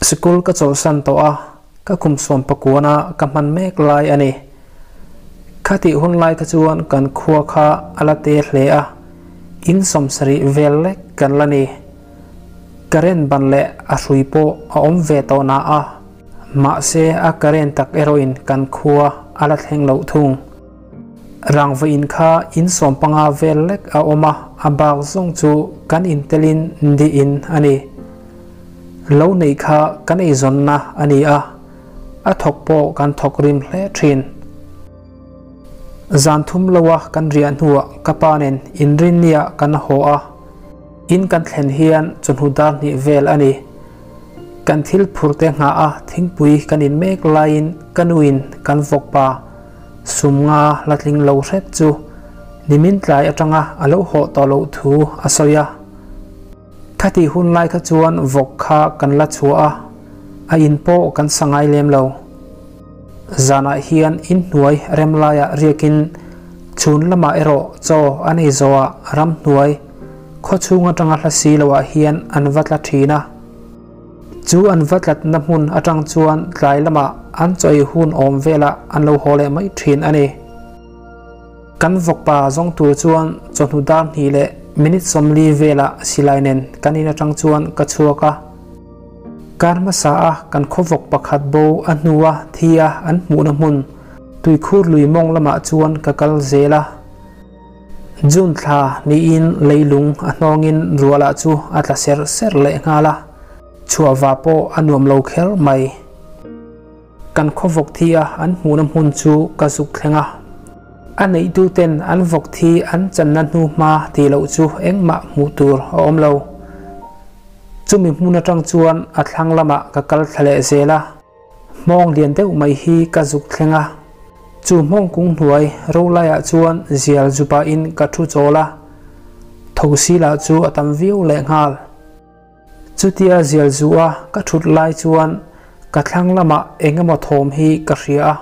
Sikul ka chawlhsan tawh a, ka kum sawmpakuana ka hman mek lai a ni. Khatih hun lai kha chuan kan khua kha a la te hle a, in sawmsarih vel lek kan la ni. Current ban leh a hrui pawh a awm ve tawh na a, mahse a current tak erawhin kan khua a la thleng loh thung. Rangva in kha in 15 vel lek a awm a, a bak zawng chu kan intelin diin a ni. Lo neih kha kan eizawnna a ni a, a thawk pawh kan thawk rim hle thin. Zan thum loa kan riah hnuah ka pa nen inrinniah kan haw a, in kan thlen hian chawhnu dar hnih vel a ni. Kan thil phurte nghah a thingpui kan in mek laiin ka nuin kan vawkpa sum nga la tling lo hret chu nimin tlai atanga a lo hawh tawh loh thu a sawi a. Khatih hun lai kha chuan vawk kha kan la chhuah a, a in pawh kan sa ngai lem lo. Zanah hian inhnuai rem laiah riakin chhun lamah erawh chaw an ei zawhah ramhnuai khawchhung atanga hla si loah hian an va tla thin a. Chu an va tlatna hmun atang chuan tlai lamah an chaw ei hun awm velah an lo haw leh mai thin a ni. Kan vawkpa zawng tur chuan chawhnu dar hnih leh minute 40 velah silai nen kan in atang chuan ka chhuak a. Kar hmasa a kan khawvawk pakhat bo a hnua thi a an hmuhna hmun tuikhur lui mawng lamah chuan ka kal zel a. June thla niin leilung a hnawngin ruahlah chu a tla ser ser leh nghal a, chhuahva pawh a nuam lo kher mai. Kan khawvawk thi a an hmuhna hmun chu ka zuk thleng a. A neihtuten an vawk thi an channa hnu hma tih loh chu engmah hmuh tur a awm lo. Chumi hmun atang chuan a thlang lamah ka kal thla leh zel a. Hmawng lian deuh mai hi ka zuk thleng a. Chu hmawng kung hnuai ro laiah chuan zial zu pahin ka thu chawl a. Thosi lah chu a tam viau lehnghal. Chutia zial zu a ka thut lai chuan ka thlang lamah eng emaw thawm hi ka hria a.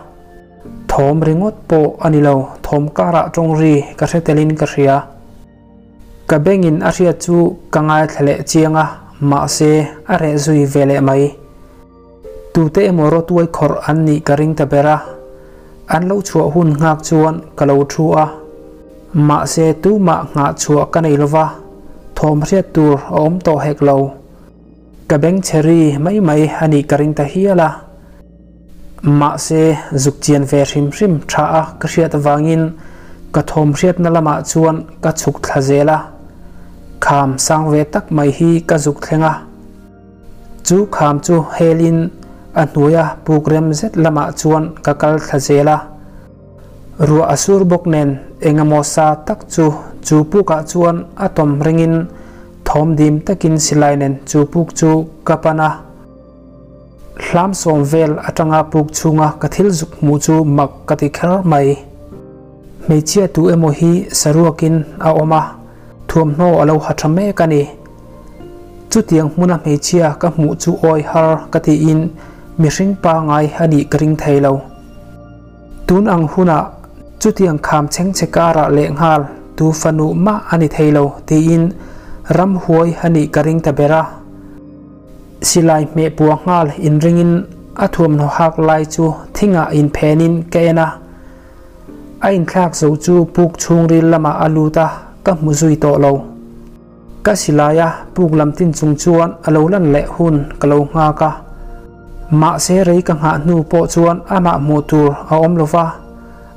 Thawm ringawt pawh a ni lo, thawm karah tawng ri ka hre telin ka hria. Ka bengin a hriat chu ka ngaithla leh chiang a, mahse a reh zui ve leh mai. Tute emaw rawtuai khawrh an nih ka ring ta ber a, an lo chhuah hun nghak chuan ka lo thu a. Mahse tumah nghah chhuah ka nei lova, thawm hriat tur a awm tawh hek lo. Ka beng chhe ri mai mai a nih ka ring ta hial a. Mahse zuk chian ve hrim hrim tha a ka hriat avangin ka thawm hriatna lamah chuan ka chhuk thla zel a. Kham sang ve tak mai hi ka zuk thleng a. Chu kham chu helin a hnuaia puk rem zet lamah chuan ka kal thla zel a. Ruah a sur bawk nen engemaw sa tak chu chu pukah chuan a tawm ringin thawm dim takin silai nen chu puk chu ka pan a. Hlam sawm vel atanga puk chhunga ka thil zuk hmuh chu mak ka ti kher mai. Hmeichhia tu emaw hi saruakin a awm a, thuamhnaw a lo ha tha mek a ni. Chutiang hmuna hmeichhia ka hmuh chu awi har ka tiin mihring pangai a nih ka ring thei lo. Tun ang hunah chutiang kham chhengchhe karah lehnghal tu fanu mah a ni thei lo tiin ramhuai a nih ka ring ta ber a. Silai hmeh pua nghal inringin a thuamhnaw hak lai chu thingah inphenin ka en a. A inthlak zo chu puk chhungril lamah a lut a, ka hmu zui tawh lo. Ka silai a puk lam tin chung chuan a lo lan leh hun ka lo nghak a. Mahse rei ka nghah hnu pawh chuan amah hmuh tur a awm lo va,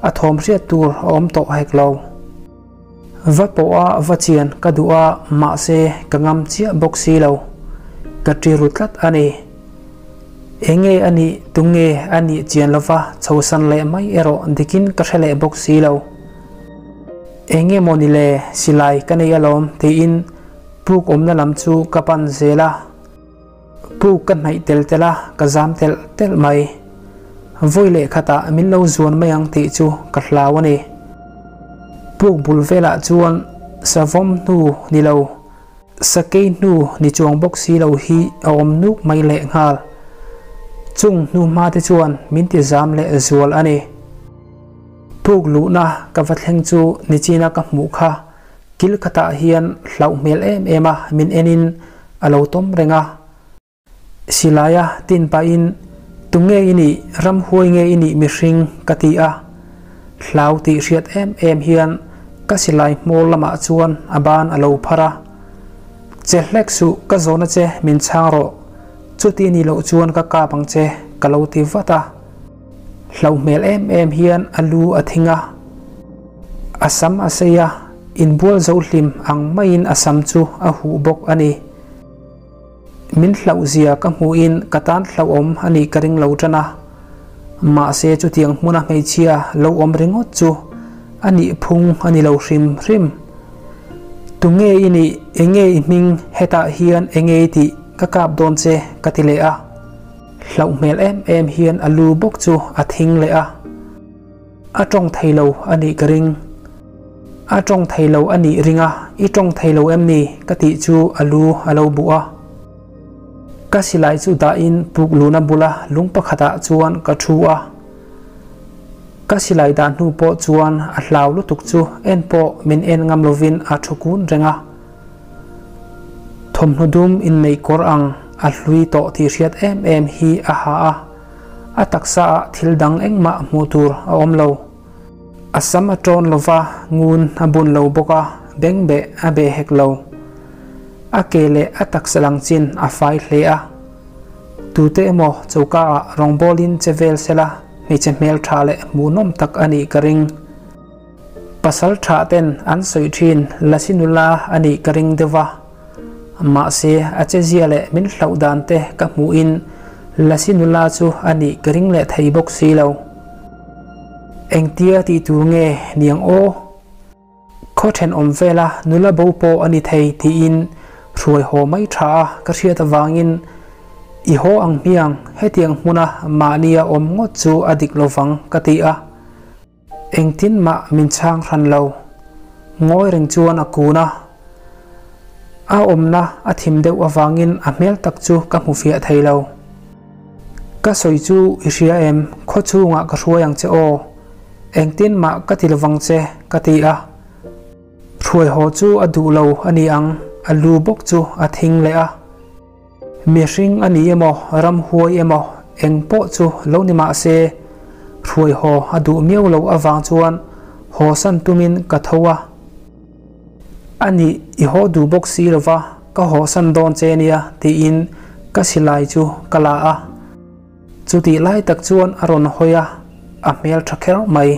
a thawm hriat tur a awm tawh hek lo. Va pawh a va chian ka duh a, mahse ka ngam chiah bawk si lo. Ka ṭi ru tlat a ni. Enge a nih, tunge a nih chian lo va chhosan leh mai erawh dikin ka hre leh bawk si lo. Enge maw ni le, silai ka nei alawm tiin puk awmna lam chu ka pan zel a. Puk ka hnaih tel tel a, ka zam telh telh mai. Vawi leh khatah min lo zuan mai ang tih chu ka hlau a ni. Puk bul velah chuan savawm hnu ni lo, sakei hnu ni chuang bawk si lo hi a awm nuk mai leh nghal. Chung hnu hma te chuan min ti zam leh zual a ni. Puk luhna ka va thleng chu nichina ka hmuh kha kil khatah hian hlauh hmel em em a min enin a lo tawm reng a. Silaia tin pahin, Tunge i nih, ramhuai nge i nih mihring? ka ti a. Hlau tih hriat em em hian ka silai hmawr lamah chuan a ban a lo phar a. Che hlek suh, ka zawhna che min chhang rawh, chuti ni loh chuan ka kap ang che, ka lo ti vat a. Hlauh hmel em em hian a lu a thing a, a sam a sei a, inbual zo hlim ang maiin a sam chu a huh bawk a ni. Min hlauh zia ka hmuhin ka tan hlauhawm a nih ka ring lo tan a, mahse chutiang hmuna hmeichhia lo awm ringawt chu a nih phung a ni lo hrim hrim. Tunge i nih, enge i hming, hetah hian enge i tih, ka kap dawn che ka ti leh a. Hlauh hmel em em hian a lu bawk chu a thing leh a, a tawng thei lo a nih ka ring. A tawng thei lo a nih ring a, i tawng thei lo em ni? ka tih chu a lu a lo buh a. Ka silai chu dahin puk luna bula lung pakhatah chuan ka thu a. Ka silai dah hnu pawh chuan a hlau lutuk chu en pawh min en ngam lovin a thu kun reng a. Thawmhnaw dum inneih kawr ang a hlui tawh tih hriat em em hi a ha a, a taksa ah thil dang engmah hmuh tur a awm lo. A sam a tawn lo va, ngun a bun lo bawk a, bengbeh a beh hek lo. A ke leh a taksa lang chin a fai hle a. Tute emaw choka ah rawngbawlin che vel sela hmeichhe hmeltha leh hmuhnawm tak a nih ka ring. Pasal tha ten an sawi thin Lasi nula a nih ka ring deuh va, mahse a chezia leh min hlauh dan te ka hmuhin Lasi nula chu a nih ka ring leh thei bawk si lo. Engtia tih tur nge niang aw? Khaw thenawm vela nula bo pawh a ni thei tiin hruai haw mai tha a ka hriat avangin i haw ang hmiang hetiang hmuna mahnia awm ngawt chu a dik lovang ka ti a. Engtin mah min chhang hran lo. Ngawi reng chuan a kun a. A awmna a thim deuh avangin a hmel tak chu ka hmu fiah thei lo. Ka sawi chu i hria em, khaw chhungah ka hruai ang che aw. Engtin mah ka ti lovang che, ka ti a. Hruai haw chu a duh lo a ni ang, a lu bawk chu a thing leh a. Mihring a ni emaw, ramhuai emaw, eng pawh chu lo ni mah se, hruai haw a duh miau lo avang chuan haw san tumin ka tho a. A nih, i haw duh bawk si lova, ka haw san dawn che nia, tiin ka silai chu ka la a. Chutih lai tak chuan a rawn hawi a, a hmel tha kher mai.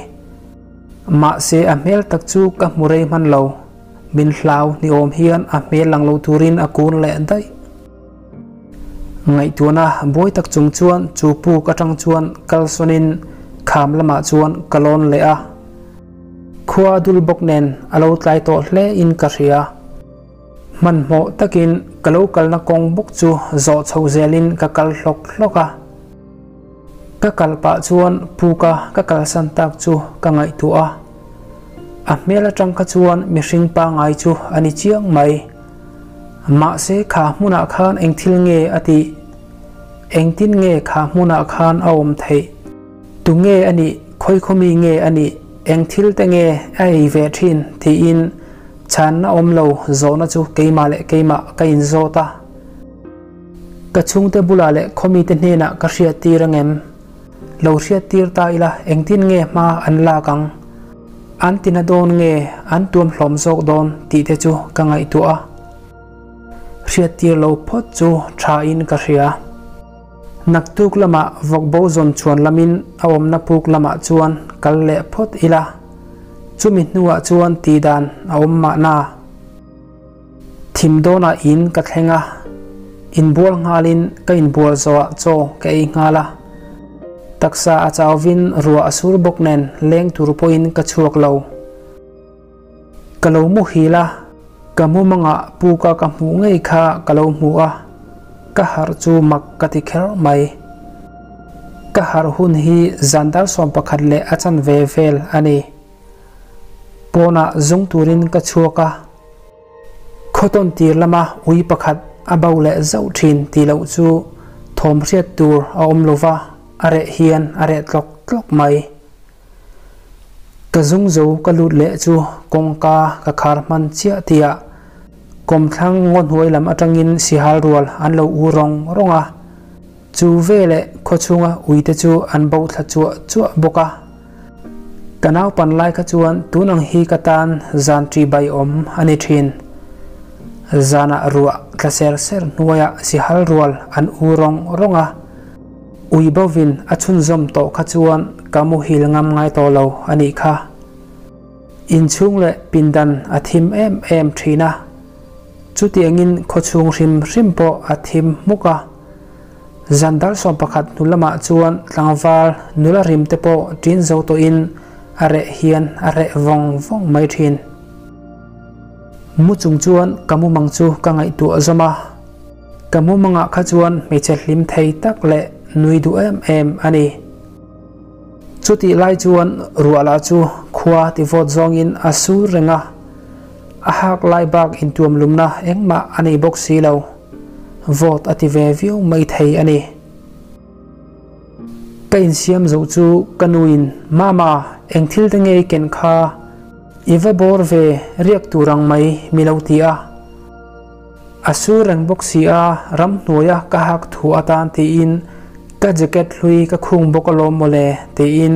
Mahse a hmel tak chu ka hmu rei hman lo. Min hlau ni awm hian a hmel lang lo turin a kun leh daih. Ngaihtuahna buai tak chung chuan chu puk atang chuan kalsawnin kham lamah chuan ka lawn leh a. Khua dul bawk nen a lo tlai tawh hle in ka hria. Hmanhmawh takin ka lo kalna kawng bawk chu zawh chho zelin ka kal hlawk hlawk a. Ka kal pah chuan puka ka kalsan tak chu ka ngaihtuah a. A hmel atang kha chuan mihring pangai chu a ni chiang mai. Mahse kha hmunah khan eng thil nge a tih? Engtin nge kha hmunah khan a awm theih? Tu nge a nih? Khawi khawmi nge a nih? Eng thil te nge a ei ve thin? tiin chhanna awm lo zawhna chu keimah leh keimah ka inzawt a. Ka chhungte bulah leh khawmite hnenah ka hriattir angem? Lo hriattir ta ila engtin nge hma an lak ang? An tina dawn nge an tuam hlawm zawk dawn tih te chu ka ngaihtuah a. Hriattir lo phawt chu tha in ka hria. Naktuk lamah vawkbo zawn chhuan lamin a awmna puk lamah chuan kal leh phawt ila, chumi hnuah chuan tihdan a awm mahna. Thim dawnah in ka thleng a, inbual nghalin ka inbual zawhah chaw ka ei nghal a. Taksa a chauvin ruah a sur bawk nen leng tur pawhin ka chhuak lo. Ka lo muhil a, ka mumangah puka ka hmuh ngei kha ka lo hmu a, ka harh chu mak ka ti kher mai. Ka harh hun hi zan dar 11 leh a chanve vel a ni. Pawnah zung turin ka chhuak a, Khawtawn tir lama ui pakhat a bo leh zauh thin tih loh chu thawm hriat tur a awm lo va, a reh hian a reh tlawk tlawk mai. Ka zung zo ka lut leh chu kawngka ka khar hman chiah tihah kawmthlang ngaw hnuai lam atangin sihal rual an lo u rawng rawng a. Chu veleh khawchhunga uite chu an bo thla chuah chuah bawk a. Ka naupan lai kha chuan tun ang hi ka tan zan ṭi bai awm a ni ṭhin. Zanah ruah tla ser ser hnuaiah sihal rual an u rawng rawng a. Ui bovin a chhunzawm tawh kha chuan ka muhil ngam ngai tawh lo a nih kha. Inchhung leh pindan a thim em em ṭhin a. Chutiangin khawchhung hrim hrim pawh a thim hmuk a. Zan dar 11 hnu lamah chuan tlangval nula rim te pawh ṭin zo tawhin a reh hian a reh vawng vawng mai ṭhin. Mu chung chuan ka mumang chu ka ngaihtuah zawm a, ka mumangah kha chuan hmeichhe hlim thei tak leh nui duh em em a ni. Chutih lai chuan ruah lah chu khua ti vawt zawngin a sur reng a, a hak lai bak intuam lumna engmah a nei bawk si lo. Vawt a ti ve viau mai thei a ni. Ka insiam zoh chu ka nuin, Mama, eng thil te ngei ken kha i va bawr ve riak tur ang mai mi lo ti a. A sur reng bawk si a, ramhnuaia ka hak thu atan tiin ka jacket hlui ka khung bawk alawm mawle tiin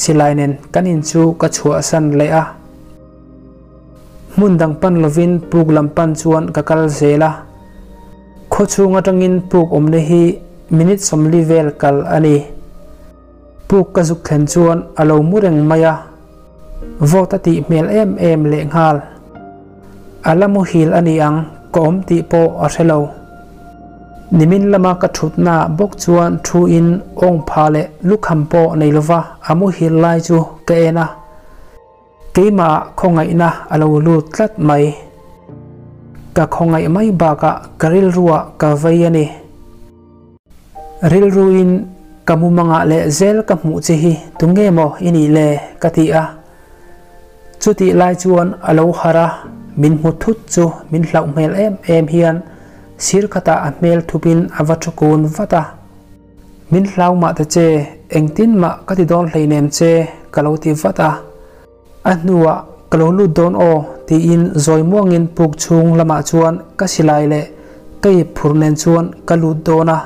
silai nen kan in chu ka chhuahsan leh a. Hmun dang pan lovin puk lam pan chuan ka kal zel a. Khawchhung atangin puk awmna hi minute 40 vel kal a ni. Puk ka zuk thlen chuan a lo mu reng mai a. Vawt a tih hmel em em lehnghal. A la muhil a ni ang, ka awm tih pawh a hre lo. Nimin lama ka thutna bawk chuan thu in awng pha leh lukham pawh nei lova a muhil lai chu ka en a. Keimah khawngaihna a lo lut tlat mai. Ka khawngaih mai bakah ka rilruah ka vei a ni. Rilruin ka mumangah leh zel ka hmuh che hi tunge maw i nih le ka ti a. Chutih lai chuan a lo harh a, min hmu thut chu min hlauh hmel em em hian sir khatah a hmel thupin a va thu kun vat a. Min hlau mah ta che, engtin mah ka ti dawn hleinem che ka lo ti vat a. A hnuah ka lo lut dawn aw tiin zawi muangin puk chhung lamah chuan ka silai leh ka ip phur nen chuan ka lut dawn a.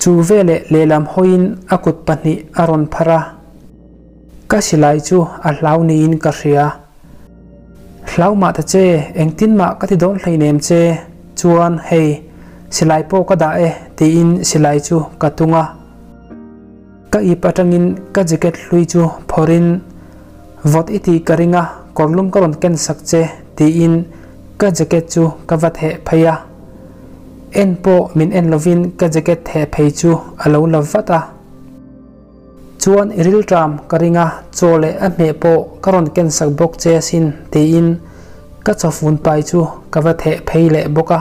Chu veleh lehlam hawiin a kut pahnih a rawn phar a. Ka silai chu a hlau niin ka hria. Hlau mah ta che, engtin mah ka ti dawn hleinem che, chuan hei, silai pawh ka dah e tiin silai chu ka tung a. Ka ip atangin ka jacket hlui chu phawrhin, Vawt i tih ka ring a, kawrlum ka rawn ken sak che tiin ka jacket chu ka va theh phei a. En pawh min en lovin ka jacket theh phei chu a lo la vat a. Chuan i rilṭam ka ring a, chaw leh a hmeh pawh ka rawn ken sak bawk che asin tiin ka chawfun pai chu ka va theh phei leh bawk a.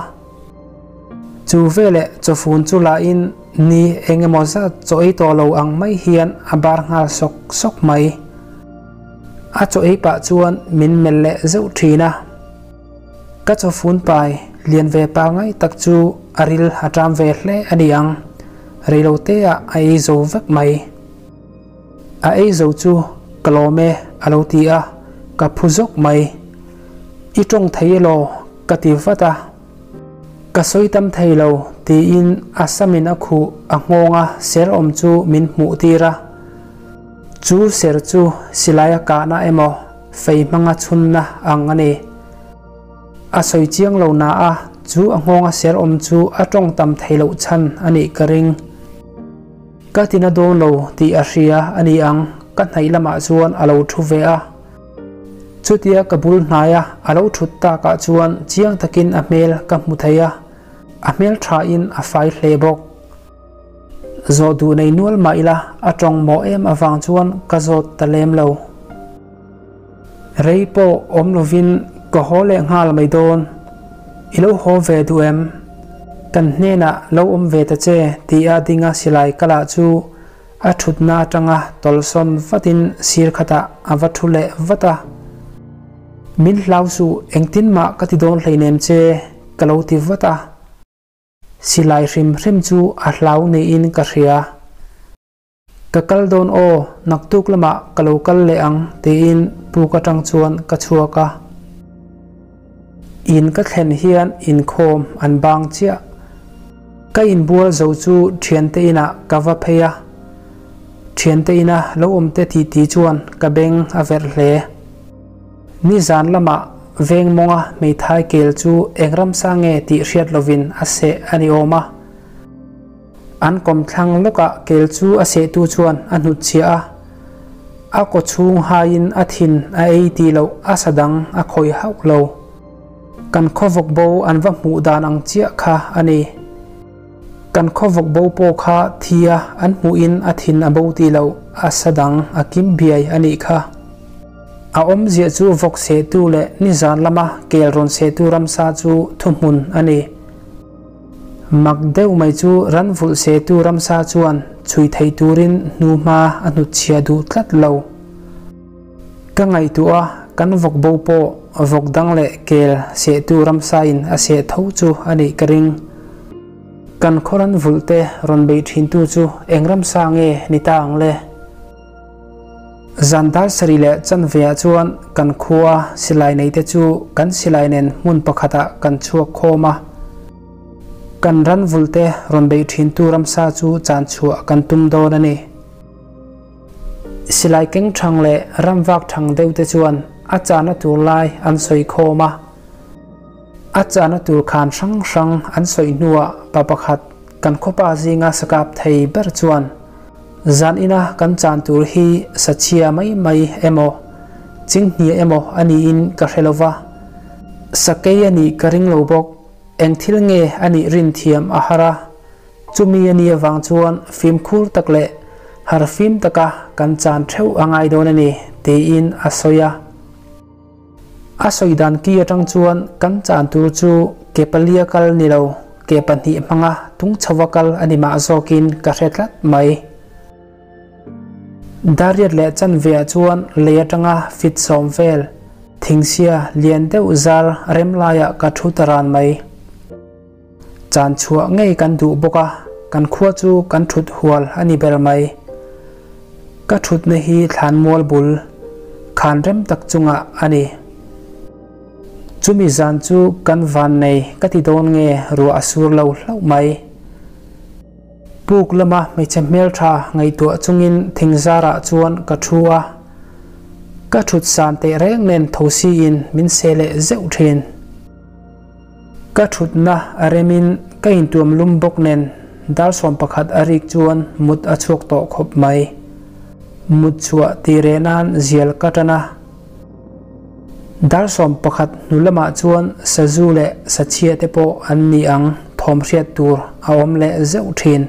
Chu veleh chawfun chu lahin ni eng emaw zat chaw ei tawh lo ang mai hian a bar nghal sawk sawk mai. A chaw ei pah chuan min melh leh zeuh ṭhin a. Ka chawfun pai lian ve pangai tak chu a ril a ṭam ve hle a ni ang, reiloteah a ei zo vek mai. A ei zo chu ka lawm e a lo ti a, ka phu zawk mai. I tawng thei elaw ka ti vat a. Ka sawi tam thei lo tiin a samin a khuh a nghawnga ser awm chu min hmuh tir a. Chu ser chu silai a kahna emaw fei hmanga chhunna ang a ni. A sawi chiang lo na a, chu a nghawnga ser awm chu a tawng tam thei loh chhan a nih ka ring. Ka tina dawn lo tih a hria a ni ang, ka hnaih lamah chuan a lo thu ve a. Chutia ka bul hnaia a lo thut takah chuan chiang takin a hmel ka hmu thei a, a hmel thain a fai hle bawk. Zawh duh nei nual mah ila a tawng mawh em avang chuan ka zawt ta lem lo. Rei pawh awm lovin ka haw leh nghal mai dawn. I lo haw ve duh em? Kan hnenah lo awm ve ta che tia dinga silai ka lah chu a thutna atanga tawlhsawn vatin sir khatah a va thu leh vat a. Min hlau suh engtin mah ka ti dawn hleinem che ka lo ti vat a. Silai hrim hrim chu a hlau niin ka hria. Ka kal dawn aw, naktuk lamah ka lo kal leh ang tiin puk atang chuan ka chhuak a. In ka thlen hian inkhawm an bang chiah. Ka inbual zo chu thiante inah ka va phei a, thiante ina lo awmte titi chuan ka beng a verh hle. Nizan lamah veng mawnga hmeithai kel chu eng ramsa nge tih hriat lovin a seh a ni awm a. An kawmthlang lawkah kel chu a sehtu chuan a hnutchhiah a, a kawchhung haiin a thin a ei tih loh a sa dang a khawih hauh lo. Kan khawvawk bo an va hmuh dan ang chiah kha a ni. Kan khawvawk bo pawh kha thi a an hmuhin a thin a bo tih loh a sa dang a kim biai a nih kha. A awmzia chu vawk sehtu leh nizan lama kel rawn sehtu ramsa chu thuhmun a ni. Mak deuh mai chu ran vulh sehtu ramsa chuan chhui thei turin hnuhma a hnutchhiah duh tlat lo. Ka ngaihtuah a, kan vawk bo pawh vawk dang leh kel sehtu ramsa in a seh tho chu a nih ka ring. Kan khaw ran vulh te rawn beih thin tu chu eng ramsa nge ni ta ang le? Zan dar sarih leh chanve ah chuan kan khua silai nei te chu kan silai nen hmun pakhat ah kan chhuak khawm a. Kan ran vulh te rawn beih thin tu ramsa chu chan chhuah kan tum dawn a ni. Silai keng thang leh ramvak thang deuh te chuan a chahna tur lai an sawi khawm a. A chahna tur khan hrang hrang an sawi hnuah pa pakhat kan khawpa zinga sakap thei ber chuan zan ina kan chan tur hi sachhia mai mai emaw chinghnia emaw a niin ka hre lova, sakei a nih ka ring lo bawk, eng thil nge a nih rin thiam a har a. Chumi a nih avang chuan fimkhur tak leh harfim taka kan chan theuh a ngai dawn a ni, tiin a sawi a. A sawi dan ki atang chuan kan chan tur chu ke palia kal ni lo, ke pahnih hmanga tung chhova kal a ni mah zawkin ka hre tlat mai. Dariat leh chanveah chuan lei atanga fit sawm vel thingsia lian deuh zar rem laiah ka thu ta ran mai. Chan chhuah ngei kan duh bawk a, kan khua chu kan thut hual a ni ber mai. Ka thutna hi thlanmual bul khan rem tak chungah a ni. Chumi zan chu kan van nei ka ti dawn nge ruah a sur lo hlauh mai. Puk lama hmeichhe hmeltha ngaihtuah chungin thingzarah chuan ka thu a, ka thut san teh reng nen thosiin min seh leh zeuh thin. Ka thutna a remin ka intuam lum bawk nen dar 11 a rik chuan mut a chhuak tawh khawp mai. Mut chhuah tih reh nan zial ka tan a. Dar 11 hnu lamah chuan sazu leh sachhia te pawh an ni ang thawm hriat tur a awm leh zeuh thin.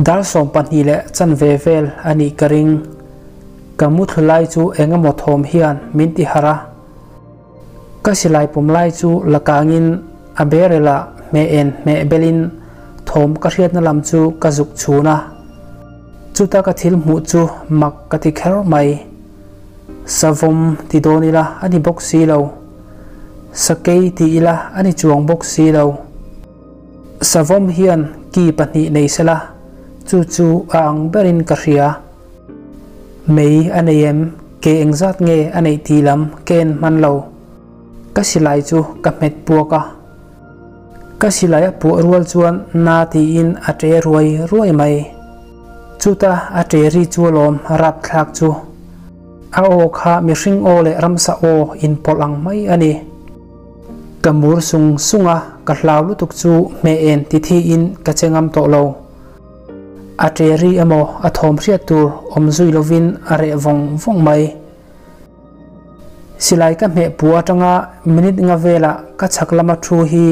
Dar 12 leh chanve vel a nih ka ring. Ka muthlu lai chu eng emaw thawm hian min ti harh a. Ka silai pawm lai chu la kangin a barrel-ah hmeh en hmeh belin thawm ka hriatna lam chu ka zuk chhun a. Chuta ka thil hmuh chu mak ka ti kher mai. Savawm ti dawn ila a ni bawk si lo. Sakei ti ila a ni chuang bawk si lo. Savawm hian ki pahnih nei sela, chu chu a ang berin ka hria. Mei a nei em? Ke engzat nge a neih tih lam ka en hman lo. Ka silai chu ka hmet puak a. Ka silai a puah rual chuan na tiin a ṭe ruai ruai mai. Chuta a ṭe ri chu alawm rapthlak chu. A aw kha mihring aw leh ramsa aw inpawlh ang mai a ni. Ka mur sung sung a, ka hlau lutuk chu hmeh en ti thiin ka che ngam tawh lo. A ṭe ri emaw a thawm hriat tur awm zui lovin a reh vawng vawng mai. Silai ka hmeh pu atanga minute nga velah ka chhak lama thu hi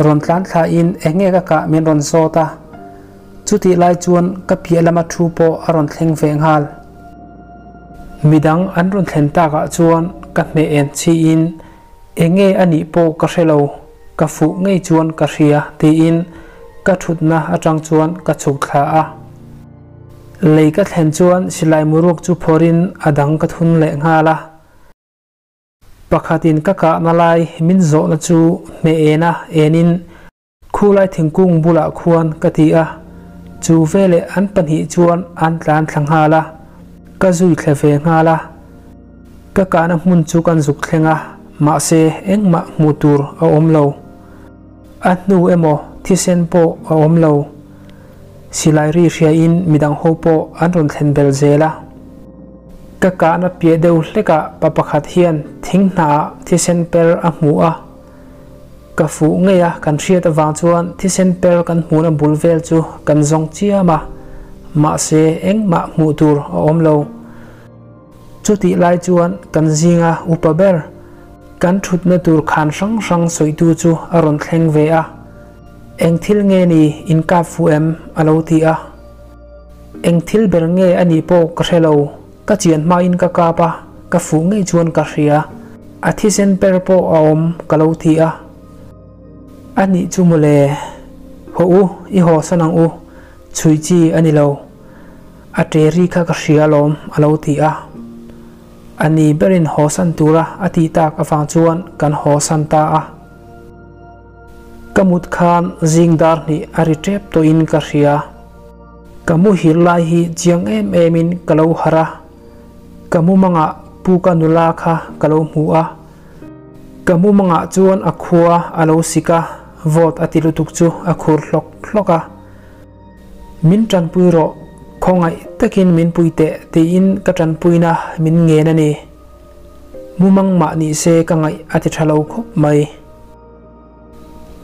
rawn tlan thlain eng nge ka kah min rawn zawt a. Chutih lai chuan ka piah lama thu pawh a rawn thleng ve nghal. Midang an rawn thlen takah chuan ka hmeh en chiin Eng nge a nih pawh ka hre lo, ka fuh ngei chuan ka hria tiin ka thutna atang chuan ka chhuk thla a. Lei ka thlen chuan silai muruk chu phawrhin a dang ka thun leh nghal a. Pakhatin ka kahna lai min zawhna chu hmeh ena enin Khulai thingkung bulah khuan ka ti a, chu veleh an pahnih chuan an tlan thla nghal a, ka zui thle ve nghal a. Ka kahna hmun chu kan zuk thleng a, mahse engmah hmuh tur a awm lo. A hnu emaw thisen pawh a awm lo. Silai ri hriain midang ho pawh an rawn thlen bel zel a. Ka kahna piah deuh hlekah pa pakhat hian thing hnahah thisen per a hmu a. Ka fuh ngei a, kan hriat avang chuan thisen per kan hmuhna bul vel chu kan zawng chiam a, mahse engmah hmuh tur a awm lo. Chutih lai chuan kan zinga upa ber, kan thutna tur khan hrang hrang sawitu chu a rawn thleng ve a. Eng thil nge ni in kap fuh em? a lo ti a. Eng thil ber nge a nih pawh ka hre lo, ka chian hmain ka kap a, ka fuh ngei chuan ka hria. A thisen per pawh a awm ka lo ti a. A nih chu mawle, haw u, i haw san ang u, chhui chi a ni lo. A ṭe ri kha ka hria alawm a lo ti a. A ni berin haw san tura a tih tak avang chuan kan haw san ta a. Ka mut khan zing dar hnih a ri tep tawhin ka hria. Ka muhil lai hi chiang em emin ka lo harh a, ka mumangah Puka nula kha ka lo hmu a. Ka mumangah chuan a khua a lo sik a, vawt a ti lutuk chu a khur hlawk hlawk a. Min tanpui rawh, khawngaih takin min pui teh tiin ka tanpuina min ngen a ni. Mumang mah ni se ka ngaih a ti tha lo khawp mai.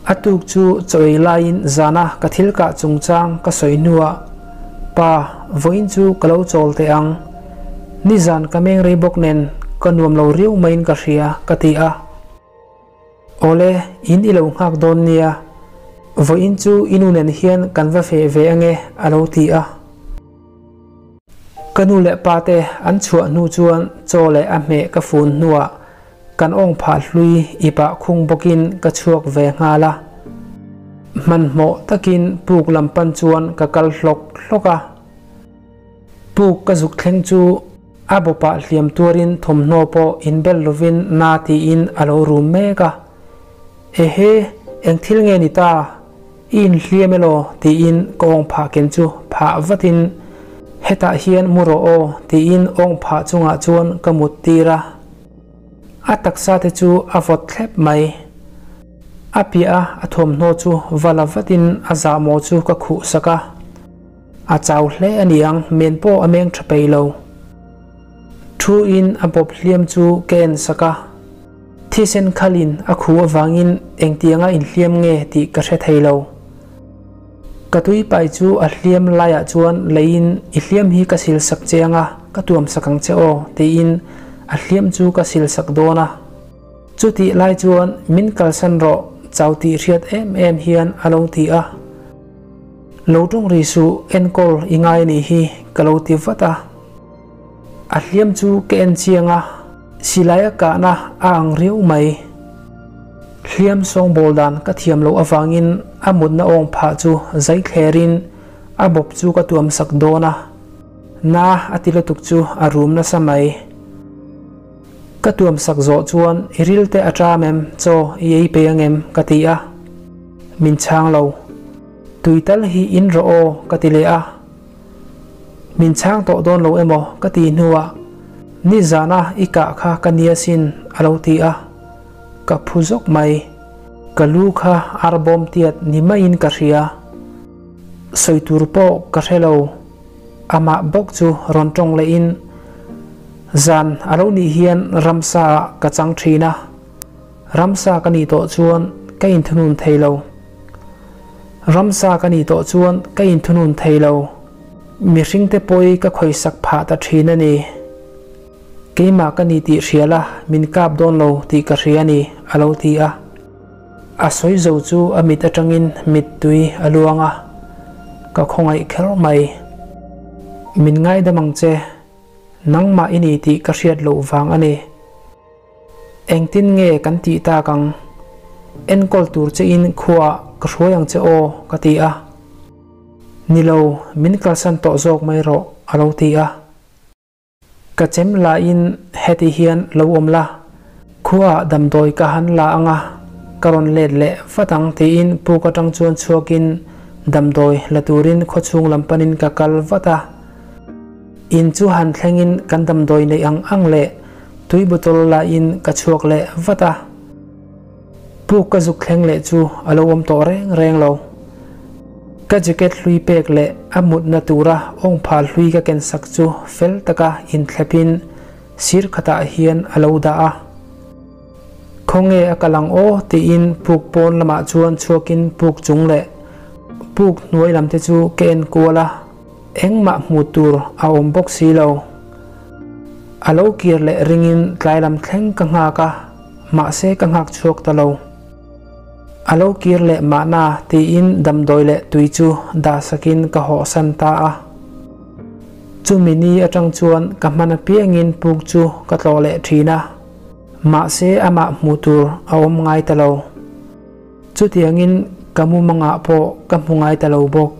A tuk chu chaw ei laiin zana ka thil kah chungchang ka sawi hnuah, Pa, vawiin chu ka lo chawl teh ang. Nizan ka meng rei bawk nen ka nuam lo riau maiin ka hria, ka ti a. Awle, in i lo nghak dawn nia. Vawiin chu i nu nen hian kan va feh ve ange, a lo ti a. Ka nu leh pa te an chhuah hnu chuan chaw leh a hmeh ka fun hnuah kan awng phah hlui ipah khung bawkin ka chhuak ve nghal a. Hmanhmawh takin puk lam pan chuan ka kal hlawk hlawk a. Puk ka zuk thleng chu a bawpah hliam tuarin thawmhnaw pawh inbel lovin na tiin a lo rum mek a. Ehe, eng thil nge ni ta? I inhliam elaw? tiin ka awng phah ken chu phah vatin, Hetah hian mu rawh aw tiin awng phah chungah chuan ka mut tir a. A taksa te chu a vawt thlep mai. A piah a a thuamhnaw chu va la vatin a zahmawh chu ka khuh sak a. A chau hle a ni ang, men pawh a meng tha pei lo. Thu in a bawp hliam chu ka en sak a. Thisen khalin a khu avangin engtianga inhliam nge tih ka hre thei lo. Ka tui pai chu a hliam laiah chuan leiin i hliam hi ka sil sak che anga ka tuam sak ang che aw tiin a hliam chu ka sil sak dawn a. Chutih lai chuan min kalsan rawh chau tih hriat em em hian a lo ti a. Lo tawng ri suh enkawl i ngai anih hi ka lo ti vat a. A hliam chu ka en chiang a, silai a kahna a ang riau mai. Hliam sawngbawl dan ka thiam loh avangin a mutna awng phah chu zai thlerin a bawp chu ka tuam sak dawn a, na a ti lutuk chu a rum nasa mai. Ka tuam sak zawh chuan i ril te a ṭam em, chaw i ei pei ang em ka ti a, min chhang lo. Tui tal hi in rawh aw ka ti leh a. Min chhang tawh dawn lo emaw ka ti hnuah nizana i kah kha ka nia sin a lo ti a, ka phu zawk mai. Ka lu kha arbawm tiat ni maiin ka hria. Sawi tur pawh ka hre lo. Amah bawk chu rawn tawng lehin zan a lo nih hian ramsa ah ka chang thin a, ramsa ka nih tawh chuan ka inthunun thei lo. Ramsa ka nih tawh chuan ka inthunun thei lo. Mihringte pawi ka khawisak phah ta thin a ni. Keimah ka ni tih hria la, min kap dawn lo tih ka hria a ni, a lo ti a. A sawi zo chu a mit atangin mittui a luang a, ka khawngaih kher mai. Min ngaidam ang che, nangmah i ni tih ka hriat loh vang a ni. Engtin nge kan tih tak ang? Enkawl tur che in khuaah ka hruai ang che aw, ka ti a. Ni lo, min kalsan tawh zawk mai rawh, a lo ti a. Ka chem lahin heti hian lo awm la, khuaah damdawi ka han la ang a, ka rawn let leh vat ang tiin puk atang chuan chhuakin damdawi la turin khawchhung lam panin ka kal vat a. In chu han thlengin kan damdawi neih ang ang leh Tui bottle la in ka chhuak leh vat a, puk ka zuk thleng leh chu a lo awm tawh reng reng lo. Ka jacket hlui pek leh a mutna tura awngphal hlui ka ken sak chu fel taka inthlepin sir khatah hian a lo dah a. Khawnge a kal ang aw tiin puk pawn lamah chuan chhuakin puk chung leh puk hnuai lam te chu ka en kual a, engmah hmuh tur a awm bawk si lo. A lo kir leh ringin tlai lam thleng ka nghak a, mahse ka nghak chhuak ta lo. A lo kir leh mahna tiin damdawi leh tui chu dah sakin ka hawhsan ta a. Chumi ni atang chuan ka hman apiangin puk chu ka tlawh leh thin a, mahse amah hmuh tur a awm ngai ta lo. Chutiangin ka mumangah pawh ka hmu ngai ta lo bawk.